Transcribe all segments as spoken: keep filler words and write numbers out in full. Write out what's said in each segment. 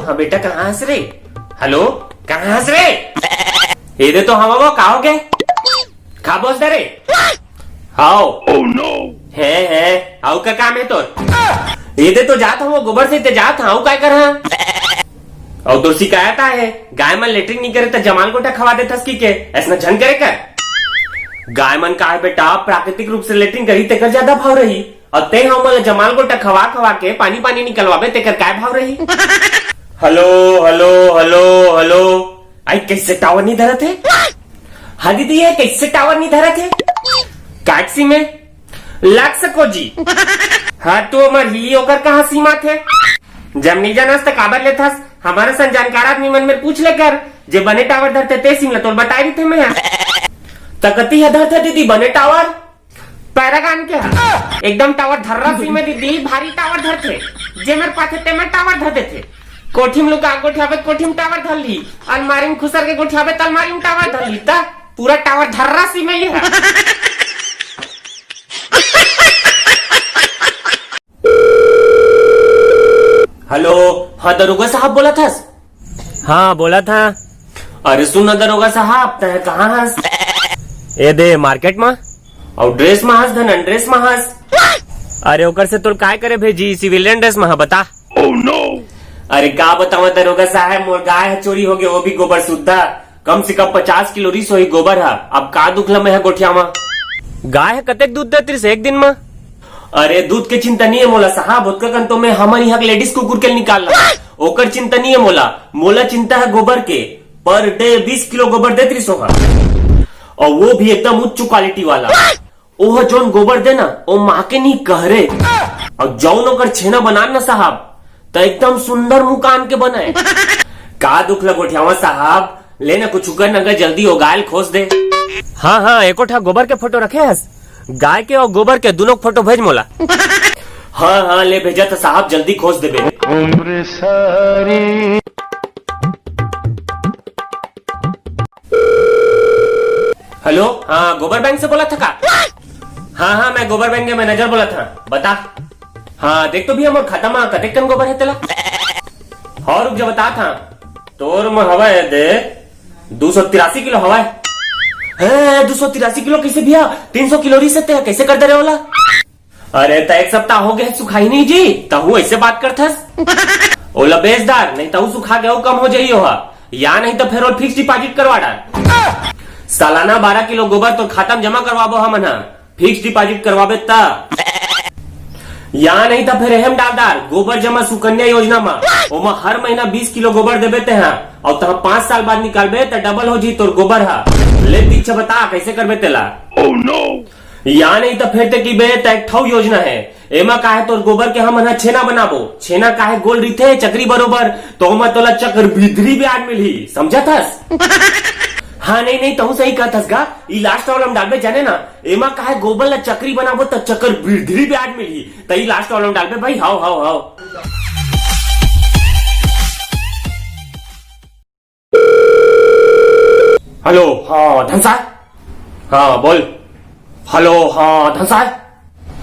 हाँ बेटा, कहाँ हस रे? हेलो, कहाँ हस रे? ये दे तो हवा वो, का हो गए? खा बोस दे रे। हाओ। Oh no। है, है, हाउ का काम है तोर? ये दे तो जात हूँ, गोबर से ते जात हूँ, काय कर हाँ? और तोर शिकायत आए है, गाय मन लेटरिन नहीं करे त जमाल गोटा खवा देथस की के, ऐसना झन करे कर। गाय मन का है बेटा, प्राकृतिक रूप से लेटरिन करही, तेकर ज्यादा भाव रही। और ते ह ओमन ल जमाल गोटा खवा खवा के पानी पानी निकलवाबे, तेकर काय भाव रही? Hello, hello, hello, hello. आई, कैसे टावर नहीं धरत है? हाँ दीदी, ये कैसे टावर नहीं धरत है? काटसी में लग सको जी। हाँ, तो मर ही ओकर कहाँ सीमा थे? जब नहीं जानस त काबर लेथस? हमारे सन जानकार आदमी मन में पूछ लेकर, जे बने टावर धरते ते सिम ल तोर बताई रही थे मैं। त कती ह धरथे दीदी बने टावर? पैरागान के ह। एकदम टावर धर्रा सी में दीदी, भारी टावर धरथे। जे मेर पाथे ते मेर टावर धर देथे। कोठी में लुका के गोठियाबे, कोठी में टावर धर ली। अलमारी में खुसर के गोठियाबे, त अलमारी में टावर धर ली। त पूरा टावर धर्रा सी में ये ह। हेलो, हाँ दरोगा साहब बोलत हस? हाँ, बोलत हँव। अरे सुन ना दरोगा साहब, तैं कहाँ हस? ए दे, मार्केट मा। अउ ड्रेस मा हस धन अनड्रेस मा हस? अरे ओकर से तोर काय करे भेजी, सिविलियन ड्रेस मा ह, बता। Oh no! अरे का बतावँव दरोगा साहब, मोर गाय ह चोरी होगे, वो भी गोबर सुद्धा। कम से कम पचास किलो रिस होही गोबर ह। अब का दुख ल मैं ह गोठियावँव? गाय ह कतेक दूध देत रिस एक दिन म? अरे दूध के चिंता नइ हे मोला साहब, ओतका कन तो मैं हमर इहाँ के लेडीज कुकुर के निकाल लूँ। ओकर चिंता नइ हे मोला, मोला चिंता हे गोबर के। पर डे बीस किलो गोबर देत रिस ओह। अउ वो भी एकदम उच्च क्वालिटी वाला। ओह जौन गोबर दे ना, ओ माँ के नइ कहरे। अउ जौन ओकर छेना बनान ना साहब, त एकदम सुंदर मुकान के बने। का दुख ल गोठियावँव साहब, ले ना कुछ कर ना, जल्दी ओ गाय ल खोज दे। हाँ, हाँ, एको ठा गोबर के फोटो रखे हस? गाय के अउ गोबर के दुनों फोटो भेज मोला। हाँ, हाँ, ले भेजत हँव साहब, जल्दी खोज देबे। उम्र सारी। हेलो, हाँ, गोबर बैंक से बोलत हस का? हाँ, हाँ, मैं गोबर बैंक के मैनेजर बोलत हँव, बता। हाँ, देख तो भैया, मोर खाता मा कतेक कन गोबर हे तेला? हाँ, रुक जा, बतात हँव। तोर मा हवय दे, दू सौ तिरासी किलो हवय। हैं, दू सौ तिरासी किलो कइसे भैया? तीन सौ किलो रिस हे ते, कइसे कर दे रहे ओला? अरे, त एक सप्ताह होगे हे, सुखाही नहीं जी, तहूँ अइसे बात करथस। ओला बेच डार, नहीं तहूँ सुखा के अउ कम हो जाही ओहा। या नहीं त फेर ओला फिक्स डिपॉजिट करवा डार। सालाना बारह किलो गोबर तोर खाता म जमा करवाबो हमन ह, फिक्स डिपॉजिट करवाबे त। या नहीं त फेर एहम डाल डार, गोबर जमा सुकन्या योजना म, ओमा हर महीना बीस किलो गोबर देबे तेहा, अउ तहाँ पाँच साल बाद निकालबे त डबल हो जी तोर गोबर ह। ले दीक्षा बता, कइसे करबे तेला? Oh no! या नहीं त फेर ते कहिबे त एक ठउ योजना हे, एमा का हे तोर गोबर के हमन ह छेना बनाबो। छेना का हे गोल रहिथे चकरी बरोबर, त ओमा तोला चक्रवृद्धि ब्याज मिलही, समझत हस? हाँ, नहीं, नहीं, तहूँ सही कहत हस गा, ई लास्ट वाला म डालबे जाने ना, एमा का हे गोबर ला चकरी बनाबो त चक्रवृद्धि ब्याज मिलही, त ई लास्ट वाला म डालबे भाई, हाव, हाव, हाव। हेलो, हाँ, धनसाय? हाँ, बोल। हेलो, हाँ, धनसाय?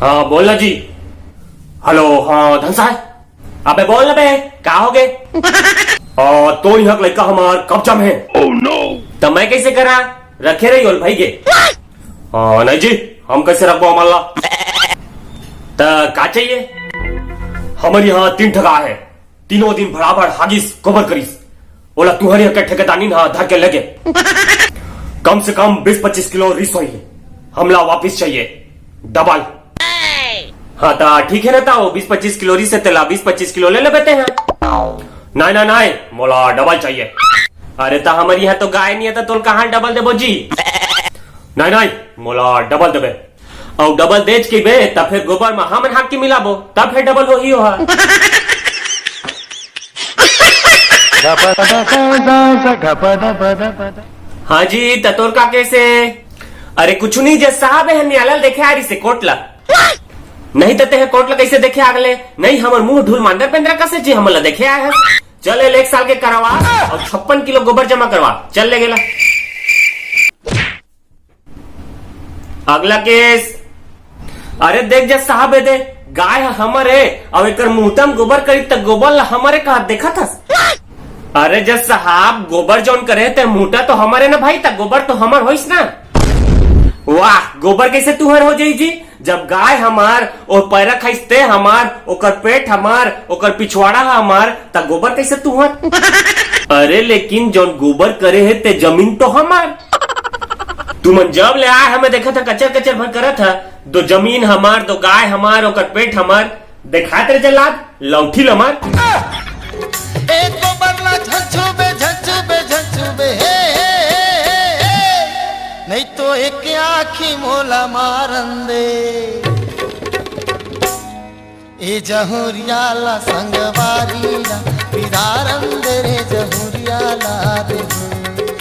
हाँ, बोल ना जी। हेलो, हाँ, धनसाय? अबे बोल ना बे, का होगे? आ, तोर इहाँ के लइका हमार कब्जा में हे। Oh no! त मैं कइसे करा? रखे रही ओला भइगे। आ, नहीं जी, हम कइसे रखबो हमन ला? त का चाहिए? हमर इहाँ तीन ठगा हे। तीनों दिन भड़ाभड़ हागिस, गोबर करिस। ओला तुँहर इहाँ के ठेकेदारनी ह धर के लेगे। कम से कम बीस पच्चीस किलो रिस होही। हमला वापिस चाहिए, डबल। हाँ, त ठीक हे ना, त ओ बीस पच्चीस किलो रिस हे, तेला बीस पच्चीस किलो ले लेबे तेहा। नहीं, नहीं, नहीं, मोला डबल चाहिए। अरे, त हमर इहाँ तो गाय नइ हे, त तोला कहाँ डबल देबो जी? नहीं, नहीं, मोला डबल देबे। अउ डबल देच कहिबे, त फेर गोबर म हमन हाथ के मिलाबो, त फेर डबल होही ओहा। हाँ जी, त तोर का केस हे? अरे कुछु नहीं, जज साहब ह न्यायालय ल देखे आय रिहिसे, कोर्ट ला। नहीं त तेह कोर्ट ला कइसे देखे आगले? नहीं, हमर मुँह ढूल मांदर पेंदरा कस हे जी, हमन ला देखे आय हस। चल, एला एक साल के करवा अउ छप्पन किलो गोबर जमा करवा। चल ले गेला। अगला केस। अरे देख जज साहब, ए दे, गाय ह हमर हे, अउ एकर मुहूता म गोबर करिस त गोबर ल हमर हे कहत देखत हस? अरे जज साहब, गोबर जौन करे हे ते मुहटा तो हमर हे ना भाई, त गोबर तो हमर होइस ना। वाह, गोबर कैसे तुहर हो जाई जी? जब गाय हमार, ओ पैरा खाइस ते हमार, ओकर पेट हमार, ओकर पिछवाड़ा हमार, त गोबर कैसे तुहर? अरे लेकिन जौन गोबर करे हे ते जमीन तो हमार। तुमन जब ले आए हमें देखत ह कचर कचर भर करत ह, दो जमीन हमार, दो गाय हमार, ओकर पेट हमार, देखात रे जल्लाद, लौठी लमार। ए गोबर ला झंझुबे, झंझुबे, झंझुबे, हे, हे, हे, हे, हे। नहीं तो एक आँखी मोला मारन दे। ए जहुरिया ला संगवारी ला बिदारन दे रे जहुरिया ला रे।